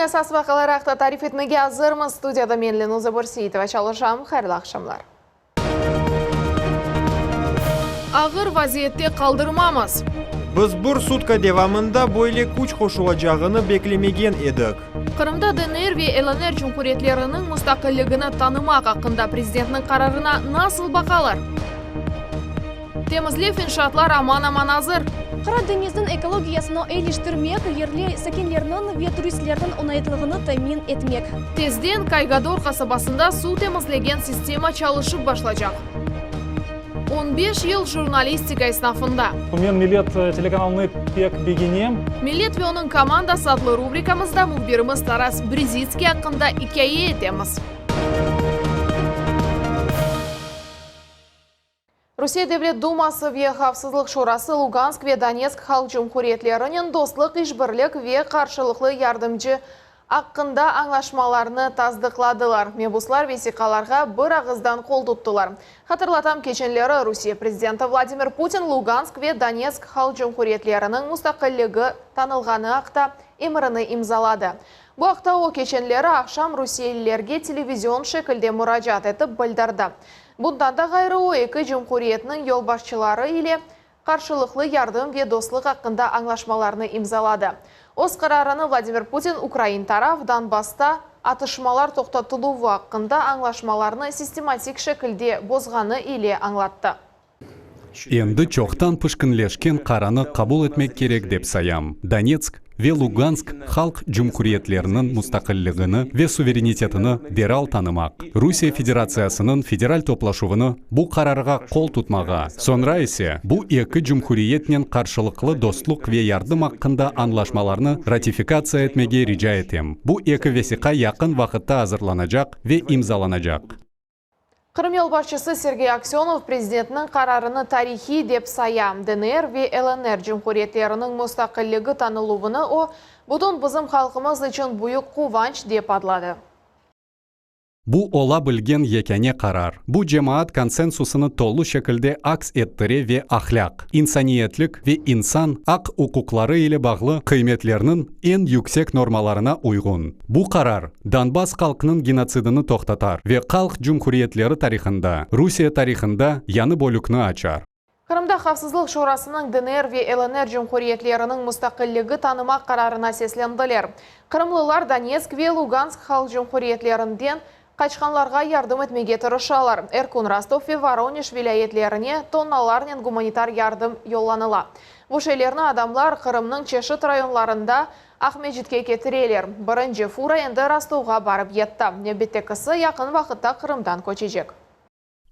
esas vaqiaları aqta tarif etmege azırmız. Studiyada men, Lenuza Börseitova, çalışam. Hayırlı aqşamlar. Ağır vaziyette qaldırmamız. Biz bir sutka devamında böyle küç qoşulacağını beklemegen edik. Qırımda DNR ve LNR cumhuriyetleriniñ mustaqilligini tanımaq aqqında prezidentniñ qararına nasıl baqalar? Temizlev inşaatlar aman-aman azır. Qara deñizniñ ekologiyasını eyiliştirmek, yerli sakinlerniñ ve turistlerniñ oñaytlığını temin etmek. Tezden Kaygador qasabasında suv temizlegen sistema çalışıp başlacaq. On beş yıl jurnalistika esnafında. Men Millet telekanalını pek begenem. Millet ve onıñ komandası adlı rubrikamızda mühbirimiz Taras Brizitskiy aqqında ikâye etemiz. Rusiye Devlet Duması ve Havfsızlıq Şurası Lugansk ve Donetsk halq cumhuriyetlerinen dostluq, işbirlik ve qarşılıqlı yardımcı aqqında añlaşmalarnı tasdıqladılar. Mebuslar vesiqalarğa bir ağızdan qol tuttılar. Hatırlatam, keçenleri Rusiye prezidenti Vladimir Putin Lugansk ve Donetsk halq cumhuriyetleriniñ mustaqilligi tanılğanı aqta emirini imzaladı. Bu aqta o, keçenleri aqşam rusiyelilerge televizion şekilde muracaat etip bildirdi. Bundan da ğayrı, o, eki cumhuriyetniñ yolbaşçıları ile qarşılıqlı yardım ve dostluq aqqında añlaşmalarnı imzaladı. Öz qararını Vladimir Putin ukrain taraf Donbassta atışmalar toqtatıluvı aqqında añlaşmalarnı sistematik şekilde bozğanı ile añlattı. Endi çoqtan pişkinleşken qaranı qabul etmek kerek dep sayam, Donetsk ve Lugansk halq cumhuriyetleriniñ mustaqilligini ve suverenitetini deral tanımaq, Rusiye Federatsiyasınıñ Federal Toplaşuvını bu qararğa qol tutmağa, soñra ise bu eki cumhuriyetnen qarşılıqlı dostluq ve yardım aqqında añlaşmalarnı ratifikatsiya etmege rica etem. Bu eki vesiqa yaqın vaqıtta azırlanacaq ve imzalanacaq. Qırım yolbaşçısı Sergey Aksönov prezidentniñ qararını tarihiy dep saya. DNR ve LNR cumhuriyetleriniñ mustaqilligi tanıluvını o, bütün bizim halqımız içün büyük quvanç dep adladı. Bu ola bilgen yekâne qarar. Bu cemaat konsensusını tolu şekilde aks ettire ve ahlâq, insaniyetlik ve insan aq-uquqları ile bağlı qıymetlerniñ eñ yüksek normalarına uyğun. Bu qarar Donbass halqınıñ genotsidini toqtatar ve qalq cumhuriyetleri tarihında, Rusiye tarihında yañı bölükni açar. Qırımda Havfsızlıq Şurasınıñ DNR ve LNR cumhuriyetleriniñ mustaqilligi tanımaq qararına seslendiler. Qırımlılar Donetsk ve Lugansk halq cumhuriyetlerinden qaçqanlarğa yardım etmege tırışalar. Er kün Rostov ve Voronej vilâyetlerine tonnalarnen gumanitar yardım yollanıla. Bu şeylerni adamlar Qırımnıñ çeşit rayonlarında Aqmescitke ketireler. Birinci fura endi Rostovğa barıp yetti. Nevbettekisi yaqın vaqıtta Qırımdan köçecek.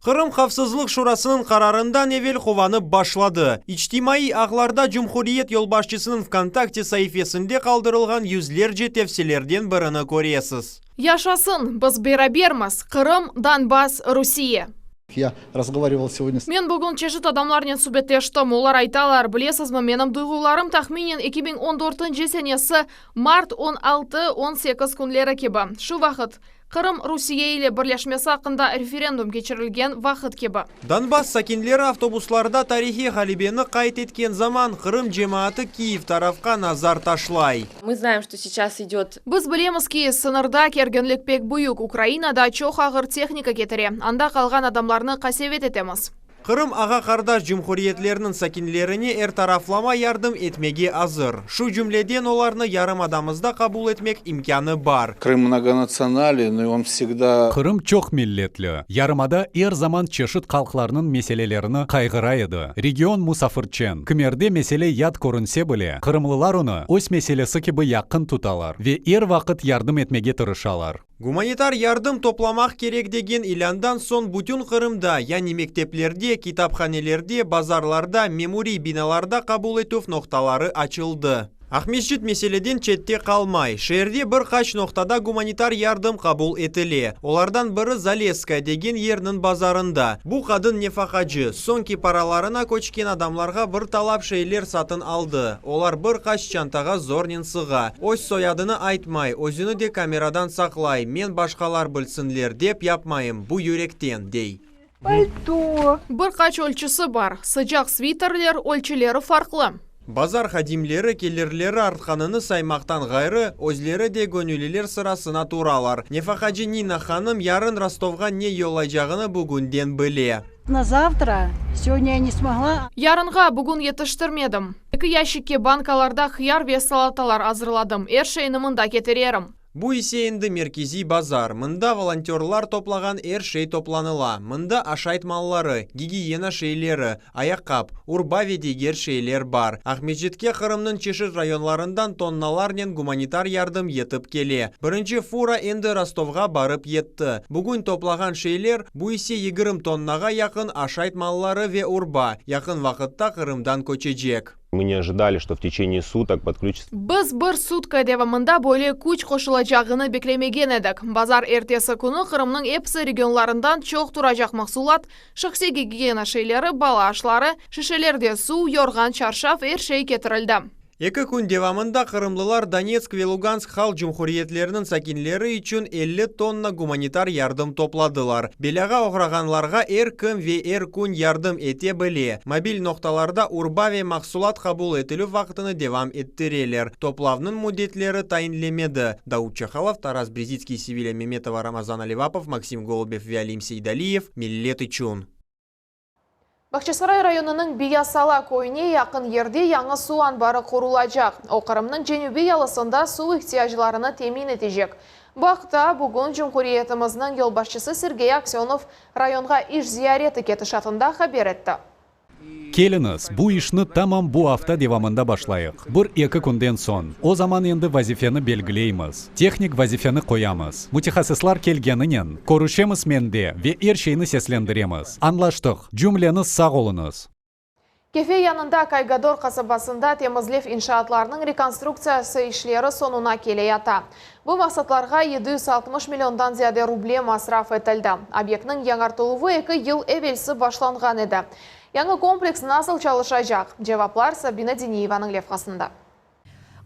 Qırım Havfsızlıq Şurasınıñ qararından evel quvanıp başladı. İçtimaiy ağlarda cumhuriyet yolbaşçısınıñ VKontakte saifesinde qaldırılğan yüzlerce tevsilerden birini köresiz. Yaşasın, biz berabermiz, Qırım, Donbass, Rusiye! Ya razgovarival segodnâ s. Men bugün çeşit adamlarnen subetleştim. Olar aytalar, bilesizmi, menim duyğularım tahminen 2014-nci senesi mart 16, 18 künleri kibi, şu vaqıt, Qırım Rusiye ile birleşmesi aqqında referendum keçirilgen vaqıt kibi. Donbass sakinleri avtobuslarda tarihiy ğalebeni qayd etken zaman Qırım cemaatı Kiyev tarafqa nazar taşlay. Mı znaem, çto seyças idet. Biz bilemiz ki, sıñırda kerginlik pek büyük, Ukraina da çoq ağır tehnika ketire, anda qalğan adamlarnı qasevet etemiz. Qırım ağa-qardaş cumhuriyetlerniñ sakinlerine er taraflama yardım etmege azır. Şu cümleden olarnı yarımadamızda qabul etmek imkânı bar. Krım mnogonatsionalen, i on vsegda. Qırım çoq milletli. Yarımada er zaman çeşit halqlarnıñ meselelerini qayğıra edi. Region musafirçen. Kimerde mesele yat körünse bile, qırımlılar onı öz meselesi kibi yaqın tutalar ve er vaqıt yardım etmege tırışalar. Gumanitar yardım toplamaq kerek degen ilândan soñ bütün Qırımda, yani mekteplerde, kitaphanelerde, bazarlarda, memuriy binalarda qabul etüv noqtaları açıldı. Aqmescit meseleden çette qalmay. Şeerde bir qaç noqtada gumanitar yardım qabul etile. Olardan biri Zalesskaya degen yerniñ bazarında. Bu qadın nefaqacı, soñki paralarına köçken adamlarğa bir talap şeyler satın aldı. Olar bir qaç çantağa zornen sığa. Öz soyadını aytmay, özüni de kameradan saqlay, men başqalar bilsinler dep yapmayım, bu yürekten, dey. Palto. Bir qaç ölçüsi bar. Sıcaq sviterler ölçüleri farqlı. Bazar hadimleri kelirleri artqanını saymaqtan ğayrı, özleri de göñülliler sırasına turalar. Nefaqacı Nina hanım yarın Rostovğa ne yollaycağını bugünden bile. Na zavtra, segodnâ ya ne smogla. Yarınğa bugün yetiştirmedim. Eki yaşikke bankalarda hıyar ve salatalar azırladım. Er şeyni mında ketirerim. Bu ise endi merkeziy bazar. Mında volontörlar toplağan er şey toplanıla. Mında aşayt malları, gigiyena şeyleri, ayaqqap, urba ve diger şeyler bar. Aqmescitke Qırımnıñ çeşit rayonlarından tonnalarnen gumanitar yardım yetip kele. Birinci fura endi Rostovğa barıp yetti. Bugün toplağan şeyler, bu ise 20 tonnağa yaqın aşayt malları ve urba, yaqın vaqıtta Qırımdan köçecek. Мы не ожидали, что в течение суток подключится Biz bir sutka devamında böyle küç qoşulacağını beklemegen edik. Bazar ertesi künü Qırımnıñ episi regionlarından çoq turacaq mahsulat, şahsiy gigiyena şeyleri, bala aşları, şişelerde suv, yorğan, çarşaf, er şey ketirildi. Eki kün devamında qırımlılar Donetsk ve Lugansk halq cumhuriyetleriniñ sakinleri içün 50 tonna gumanitar yardım topladılar. Belâğa oğrağanlarğa er kim ve er kün yardım ete bile. Mobil noqtalarda urba ve mahsulat qabul etilüv vaqtını devam ettireler. Toplavnıñ müddetleri tayinlenmedi. Davut Çahalov, Taras Brezitskiy, Sevilya Memetova, Ramazan Alivapov, Maksim Golubev ve Alim Seydaliyev. Millet içün. Bağçasaray rayonınıñ Biyas-Sala köyüne yaqın yerde yañı suv anbarı qurulacaq. O, Qırımnıñ cenübiy yalısında suv ihtiyaclarını temin etecek. Bu aqta bugün cumhuriyetimizniñ yolbaşçısı Sergey Aksönov rayonğa iş ziyareti ketişatında haber etti. Keliñiz, bu işni tamam bu afta devamında başlayıq, bir-eki künden soñ. O zaman endi vazifeni belgileymiz, tehnik vazifeni qoyamız. Mütehassıslar kelgeninen, körüşemiz mende ve er şeyni seslendiremiz. Añlaştıq. Cümleniz sağ oluñız. Kefe yanında Kaygador qasabasında temizlev inşaatlarınıñ rekonstruktsiyası işleri soñuna keleyata. Bu maqsatlarğa 760 milliondan ziyade ruble masraf etildi. Obyektniñ yañartıluvı eki yıl evelsi başlanğan edi. Yañı kompleks nasıl çalışacaq? Cevaplar Sabina Diniyevanıñ levhasında.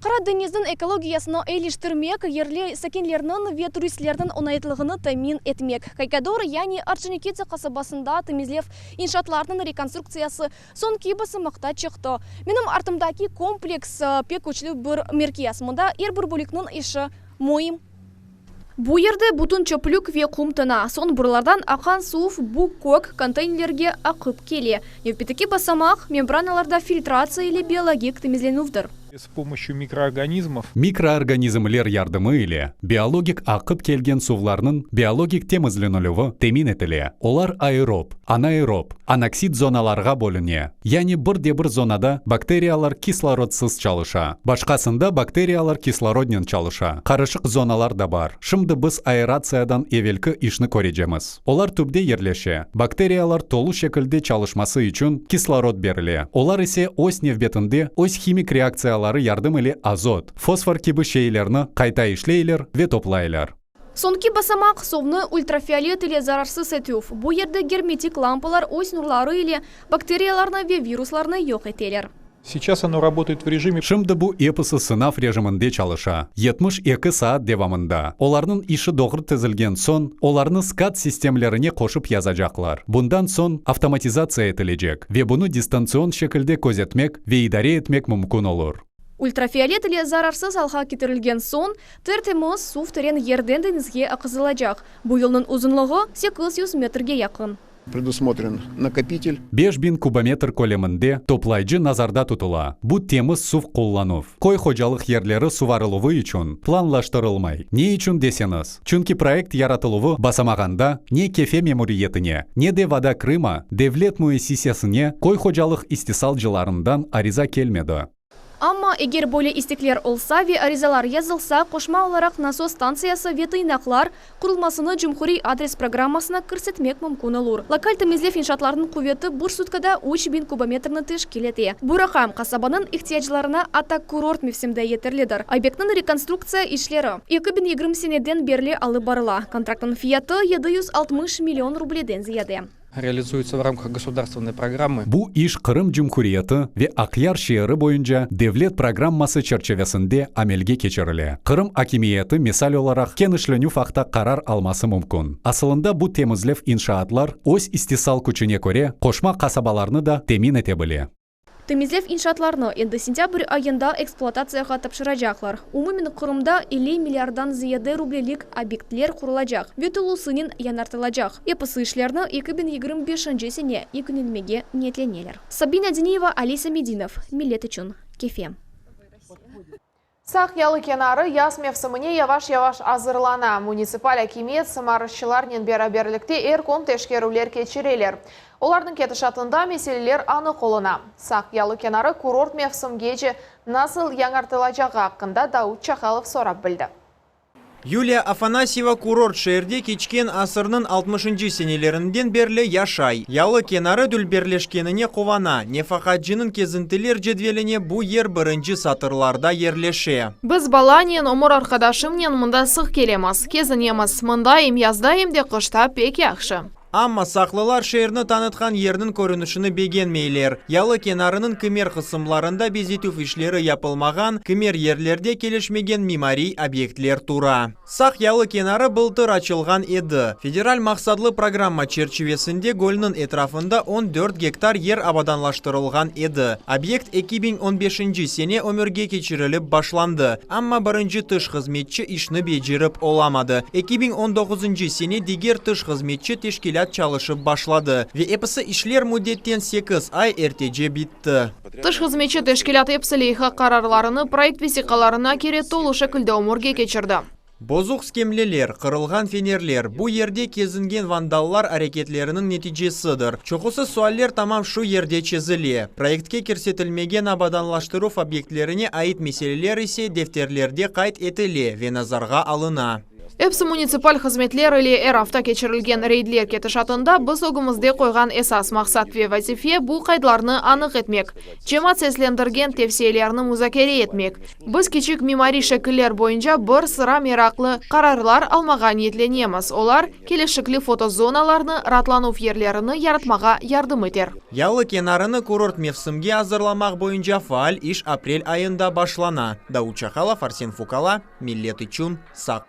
Qara deñizniñ ekologiyasını eyiliştirmek, yerli sakinlerniñ ve turistlerniñ oñaytlığını temin etmek. Kaygador, yani Orconikidze qasabasında temizlev inşaatlarınıñ rekonstruktsiyası soñki basamaqta çıqtı. Menim artımdaki kompleks pek küçlü bir merkez, mında er bir bölükniñ işi müim. Bu yerde bütün çöplük ve qum tına, soñ buralardan aqan suv bu kök konteynerlerge aqıp kele. Nevbetteki basamaq, membranalarda filtratsiya ile biologik temizlenüvdir. S pomoşçü mikroorganizmov. Mikroorganizmler yardımı ile biologik aqıp kelgen suvlarnıñ biologik temizlenilüvi temin etile. Olar aerob, anaerob, anoksid zonalarğa bölüne. Yani bir de bir zonada bakteriyalar kislorodsız çalışa, başqasında bakteriyalar kislorodnen çalışa. Qarışıq zonalar da bar. Şimdi biz aeratsiyadan evelki işni körecemiz. Olar tübde yerleşe, bakteriyalar tolu şekilde çalışması içün kislorod berile, olar ise öz nevbetinde öz himik reaktsiyaları yardım ile azot, fosfor kibi şeylerni qayta işleyler ve toplaylar. Soñki basamaq, suvnı ultrafiolet ile zararsız etüv. Bu yerde germetik lampalar öz nurları ile bakteriyalarnı ve viruslarnı yoq eteler. Seyças ono rabotayet v rejime. Şimdi bu episi sınav rejiminde çalışa, 72 saat devamında. Olarnıñ işi doğru tizilgen soñ, olarnı SCAD sistemlerine qoşıp yazacaqlar. Bundan soñ avtomatizatsiya etilecek ve bunı distantsion şekilde közetmek ve idare etmek mümkün olur. Ultrafiolet ile zararsız alğa ketirilgen soñ, ter-temiz suv teren yerden deñizge aqızılacaq. Bu yolnıñ uzunlığı 800 metrge yaqın. Predusmotren nakopitel. 5000 kubometr köleminde toplayıcı nazarda tutula. Bu temiz suv qullanuv, köy hocalıq yerleri suvarıluvı içün planlaştırılmay. Ne içün deseñiz, çünki proyekt yaratıluvı basamağında ne Kefe memuriyetine, ne de Voda Krıma devlet müessisesine köy hocalıq istisalcılarından ariza kelmedi. Amma, eger böyle istekler olsa ve arizalar yazılsa, qoşma olaraq nasos stantsiyası ve tıynaqlar qurulmasını cumhuriy adres programmasına kirsetmek mümkün olur. Lokal temizlev inşaatlarınıñ quveti bir sutkada 3000 kubometrni teşkil ete. Bu raqam qasabanıñ ihtiyaclarına atta kurort mevsimde yeterlidir. Obyektniñ rekonstruktsiya işleri 2020 seneden berli alıp barıla. Kontraktnıñ fiyatı 760 million rubleden ziyade. Realizuется в рамках государственной программы. Bu iş Qırım Cumhuriyeti ve Aqyar şeeri boyunca devlet programması çerçivesinde amelge keçirile. Qırım akimiyeti, misal olaraq, kenişlenüv aqta qarar alması mümkün. Asılında bu temizlev inşaatlar öz istisal küçüne köre qoşma qasabalarnı da temin ete bile. Temizlev inşaatlarını endi sentâbr ayında ekspluatatsiyağa tapşıracaqlar. Umumen Qırımda 50 milliarddan ziyade rublelik obyektler qurulacaq ve tolusınen yañartılacaq. Episi işlerni 2025 sene yekünlenmege niyetleneler. Sabina Diniyeva, Ali Samedinov, Millet içün, Kefe. Saq yalı kenarı yaz mevsimine yavaş-yavaş azırlana. Munitsipal akimiyet sımarışçılarnen beraberlikte er kün teşkerüvler keçireler. Olarnıñ ketişatında meseleler anıq oluna. Saq yalı kenarı kurort mevsimgece nasıl yañartılacağı aqqında Daud Çakalov sorap bildi. Yuliya Afanasyeva kurort şeerde keçken asırnıñ altmışıncı senelerinden berli yaşay. Yalı kenarı dülberleşkenine quvana. Nefaqacınıñ kezintiler cedveline bu yer birinci satırlarda yerleşe. Biz balanen, ömür arqadaşımnen mında sıq kelemiz, kezinemiz. Mında em yazda, em de qışta pek yahşı. Amma saqlılar şeerni tanıtqan yerniñ körünişini begenmeyler. Yalı kenarınıñ kimer qısımlarında bezetüv işleri yapılmağan, kimer yerlerde kelişmegen mimariy obyektler tura. Saq yalı kenarı bıltır açılğan edi. Federal maqsatlı programma çerçivesinde gölniñ etrafında 14 gektar yer abadanlaştırılğan edi. Obyekt 2015 sene ömürge keçirilip başlandı, amma birinci tış hızmetçi işni becerip olamadı. 2019 sene diger tış hızmetçi teşkilât çalışıp başladı ve episi işler müddetten 8 ay ertece bitti. Tış hızmetçi teşkilât episi leyha qararlarını proyekt vesiqalarına köre tolu şekilde ömürge keçirdi. Bozuq skemleler, qırılğan fenerler bu yerde kezingen vandallar areketleriniñ neticesidir. Çoqusı sualler tamam şu yerde çezile. Proyektke kirsetilmegen abadanlaştıruv obyektlerine ait meseleler ise defterlerde qayd etile ve nazarğa alına. Episi munitsipal hızmetler ile er afta keçirilgen reydler ketişatında biz ögümizde qoyğan esas maqsat ve vazife bu qaydlarnı anıq etmek, cemaat seslendirgen tevsiyelerni muzakere etmek. Biz kiçik mimariy şekiller boyunca bir sıra meraqlı qararlar almağa niyetlenemiz, olar kelişikli fotozonalarnı, raatlanuv yerlerini yaratmağa yardım eter. Yalı kenarını kurort mevsimge azırlamaq boyunca faal iş aprel ayında başlana. Davut Çakalov, Arsen Fukala, Millet içün, Saq.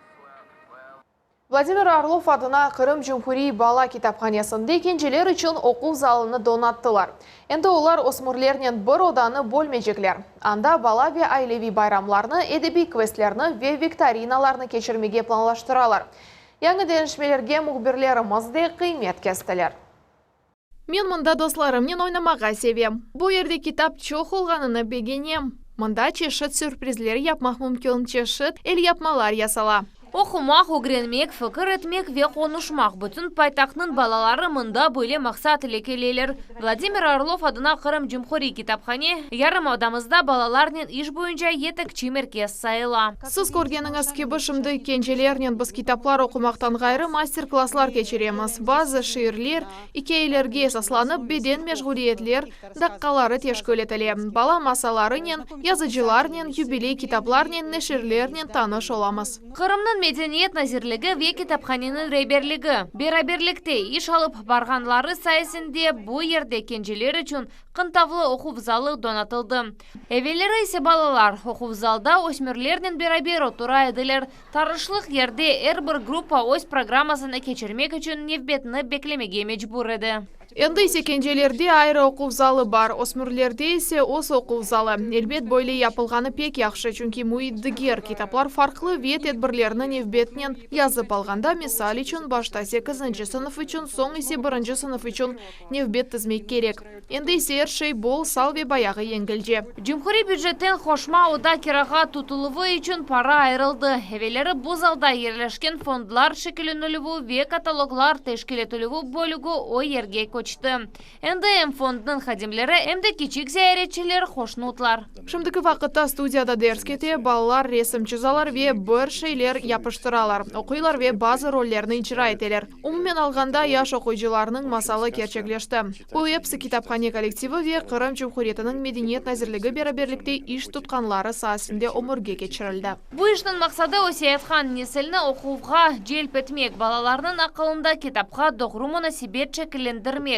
Vladimir Orlov adına Qırım Cumhuriy bala kitaphanesinde kenceler içün oquv zalını donattılar. Endi olar ösmürlernen bir odanı bölmeycekler. Anda bala ve aileviy bayramlarnı, edebiy kvestlerni ve viktorinalarnı keçirmege planlaştıralar. Yañı deñişmelerge mühbirlerimiz de qıymet kestiler. Men mında dostlarımnen oynamağa sevem. Bu yerde kitap çoq olğanını begenem. Mında çeşit sürprizler yapmaq mümkün, çeşit elyapmalar yasala. Oqumaq, ögrenmek, fikir etmek ve qonuşmaq. Bütün paytahtnıñ balaları mında böyle maqsat ile keleler. Vladimir Orlov adına Qırım Cumhuriy kitaphane yarımadamızda balalarnen iş boyunca yetekçi merkez sayıla. Siz körgeniñiz kibi, şimdi kencelernen biz kitaplar oqumaqtan ğayrı master-klasslar keçiremiz. Bazı şiirler, ikâyelerge esaslanıp beden meşğuliyetler daqqaları teşkil etile. Bala masallarınen, yazıcılarnen, yubiley kitaplarnen, neşirlernen tanış olamız. Qırımnıñ Medeniyet nazirligi ve kitaphaneniñ reberligi beraberlikte iş alıp barğanları sayesinde bu yerde kenceler içün qıntavlı oquv zalı donatıldı. Evelleri ise balalar oquv zalda ösmürlernen beraber otura ediler. Tarışlıq yerde er bir gruppa öz programmasını keçirmek içün nevbetni beklemege mecbur edi. Endi ise kencelerde ayrı oquv zalı bar, ösmürlerde ise öz oquv zalı. Elbet, böyle yapılğanı pek yahşı, çünki müit diger, kitaplar farqlı ve tedbirlerni nevbetnen yazıp alğanda, misal içün, başta sekizinci sınıf içün, soñ ise birinci sınıf içün nevbet tizmek kerek. Endi ise er şey bol-sal ve bayağı yengilce. Cumhuriy bücetten qoşma oda kirağa tutuluvı içün para ayırıldı. Evelleri bu zalda yerleşken fondlar şekillenilüvi ve kataloglar teşkil etilüvi bölügi o yerge köçti. Endi em fondnıñ hadimleri, em de kiçik ziyaretçiler hoşnutlar. Şimdiki vaqıtta studiyada ders kete, balalar resim çızalar ve bir şeyler yapıştıralar, oquylar ve bazı rollerni icra eteler. Umumen alğanda, yaş oquyıcılarnıñ masalı kerçekleşti. Bu episi kitaphane kollektivi ve Qırım Cumhuriyetiniñ Medeniyet nazirligi beraberlikte iş tutqanları saasında ömürge keçirildi. Bu işniñ maqsadı öseyatqan nesilni oquvğa celp etmek, balalarnıñ aqılında kitapqa doğru munasebet şekillendirmek,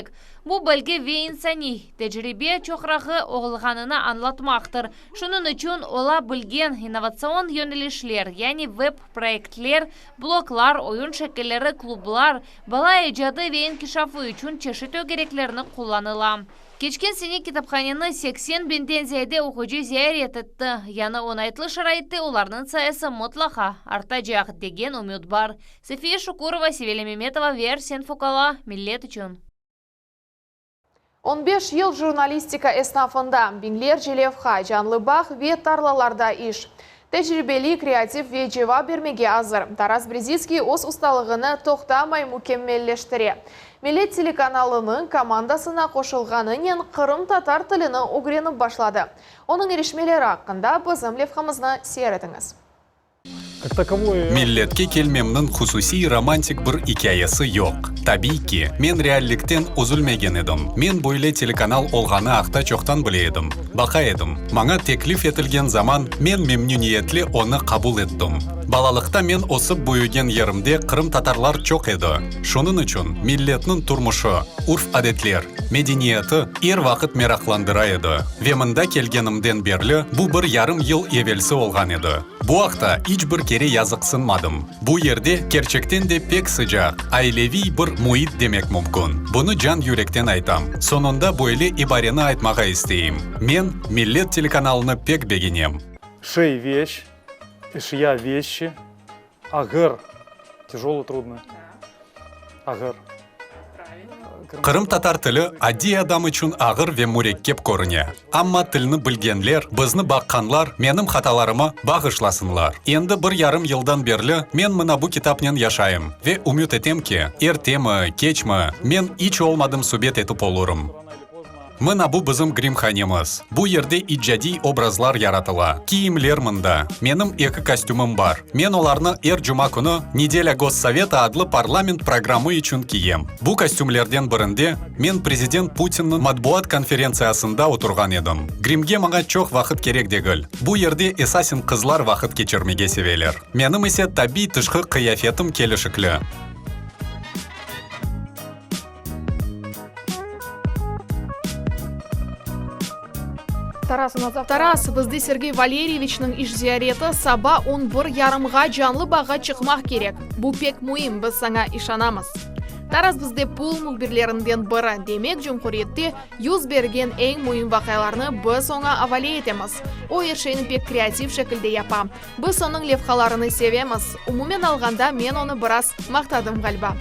bu bilgi ve insaniy tecribe çoqrağı olğanını añlatmaqtır. Şunıñ içün ola bilgen innovatsion yönelişler, yani veb-proyektler, bloglar, oyun şekilleri, klublar, bala icadı ve inkişafı içün çeşit ögereklerni qullanıla. Keçken sene kitaphaneni 80 biñden ziyade oqucı ziyaret etti. Yañı oñaytlı şaraitte olarnıñ sayısı mıtlaqa artacaq, degen ümüt bar. Safiye Şukurova, Sevilâ Memetova ve Arsen Fokala, Millet içün. On beş yıl jurnalistika esnafında, biñlerce levha, canlı bağ ve tarlalarda iş. Tecribeli, kreativ ve cevap bermege azır, Taras Brezitskiy öz ustalığını toqtamay mükemmelleştire. Millet telekanalınıñ komandasına qoşulğanınen qırımtatar tilini ögrenip başladı. Onıñ irişmeleri aqqında bizim levhamıznı seyir etiñiz. Milletke kelmemniñ hususiy romantik bir ikâyesi yoq. Tabiy ki, men reallikten üzülmegen edim. Men böyle telekanal olğanı aqta çoqtan bile edim, baqa edim. Maña teklif etilgen zaman men memnüniyetle onı qabul ettim. Balalıqta men ösip büyügen yerimde qırımtatarlar çoq edi. Şunıñ içün milletniñ turmuşı, urf-adetler, medeniyeti er vaqıt meraqlandıra edi. Ve mında kelgenimden berli, bu bir yarım yıl evelsi olğan edi, bu aqta iç bir kere yazıqsınmadım. Bu yerde kerçekten de pek sıcaq, aileviy bir müit demek mümkün. Bunı can-yürekten aytam. Soñunda böyle ibareni aytmağa isteyim, men Millet telekanalını pek begenem. Şey, veş, eşya, veşçi, ağır, tyajolıy, trudnıy, ağır. Qırımtatar tili adiy adam içün ağır ve mürekkep körüne. Amma tilni bilgenler, bizni baqqanlar menim hatalarımı bağışlasınlar. Endi bir yarım yıldan berli men mına bu kitapnen yaşayım ve ümüt etem ki, ertemi, keçmi, men iç olmadım subet etip olurım. Mına bu bizim grimhanemiz. Bu yerde icadiy obrazlar yaratıla. Kiyimler mında. Menim eki kostümim bar. Men olarnı er cuma künü Nedelâ Gossoveta adlı parlament programı içün kiyem. Bu kostümlerden birinde men prezident Putinniñ matbuat konferentsiyasında oturğan edim. Grimge maña çoq vaqıt kerek degil. Bu yerde esasen qızlar vaqıt keçirmege seveler. Menim ise tabiy tışqı qıyafetim kelişikli. Taras, bizde Sergey Valeryeviçniñ iş ziyareti saba on bir yarımğa canlı bağğa çıqmaq kerek. Bu pek müim, biz saña işanamız. Taras bizde pul mühbirlerinden biri, demek cumhuriyette yüz bergen eñ müim vaqialarnı biz oña avale etemiz. O er şeyni pek kreativ şekilde yapa. Biz onıñ levhalarını sevemiz. Umumen alğanda men onı biraz maqtadım ğaliba.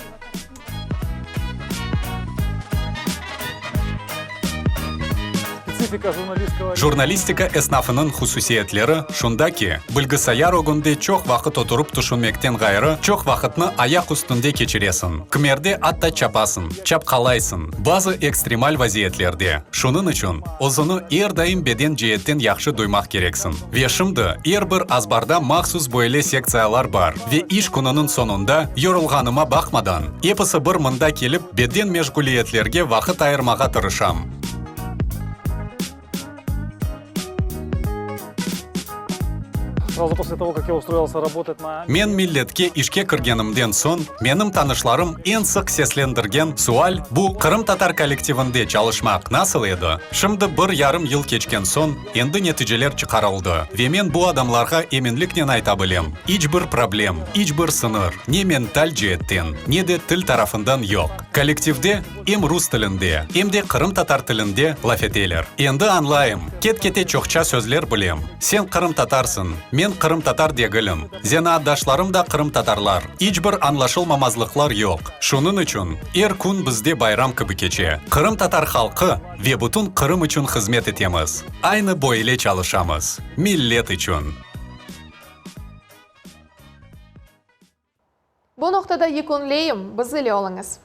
Jurnalistika esnafınıñ hususiyetleri şunda ki, bilgisayar ögünde çoq vaqıt oturıp tüşünmekten ğayrı, çoq vaqıtnı ayaq üstünde keçiresiñ, kimerde atta çapasıñ, çapqalaysıñ, bazı ekstremal vaziyetlerde. Şunıñ içün özüni er daim beden ceetten yahşı duymaq kereksiñ. Ve şimdi er bir azbarda mahsus böyle sektsiyalar bar ve iş kününiñ soñunda, yorulğanıma baqmadan, episi bir mında kelip beden meşğuliyetlerge vaqıt ayırmağa tırışam. Men Milletke işke kirgenimden soñ, menim tanışlarım eñ sıq seslendirgen sual, bu, qırımtatar kollektivinde çalışmaq nasıl edi? Şimdi bir yarım yıl keçken soñ, Endi neticeler çıqarıldı ve men bu adamlarğa eminliknen ayta bilem, iç bir problem, iç bir sıñır, ne mental ceetten, ne de til tarafından yoq. Kollektivde em rus tilinde, em de qırımtatar tilinde laf eteler. Endi añlayım, ket-kete çoqça sözler bilem. Sen qırımtatarsıñ, men qırımtatar degilim, zenaatdaşlarım da qırımtatarlar. İç bir añlaşılmamazlıqlar yoq. Şunıñ içün er kün bizde bayram kibi keçe. Qırımtatar halqı, Ve bütün Qırım içün hızmet etemiz. Aynı böyle çalışamız. Millet içün. Bu noqtada yekünleyim. Biz ile oluñız.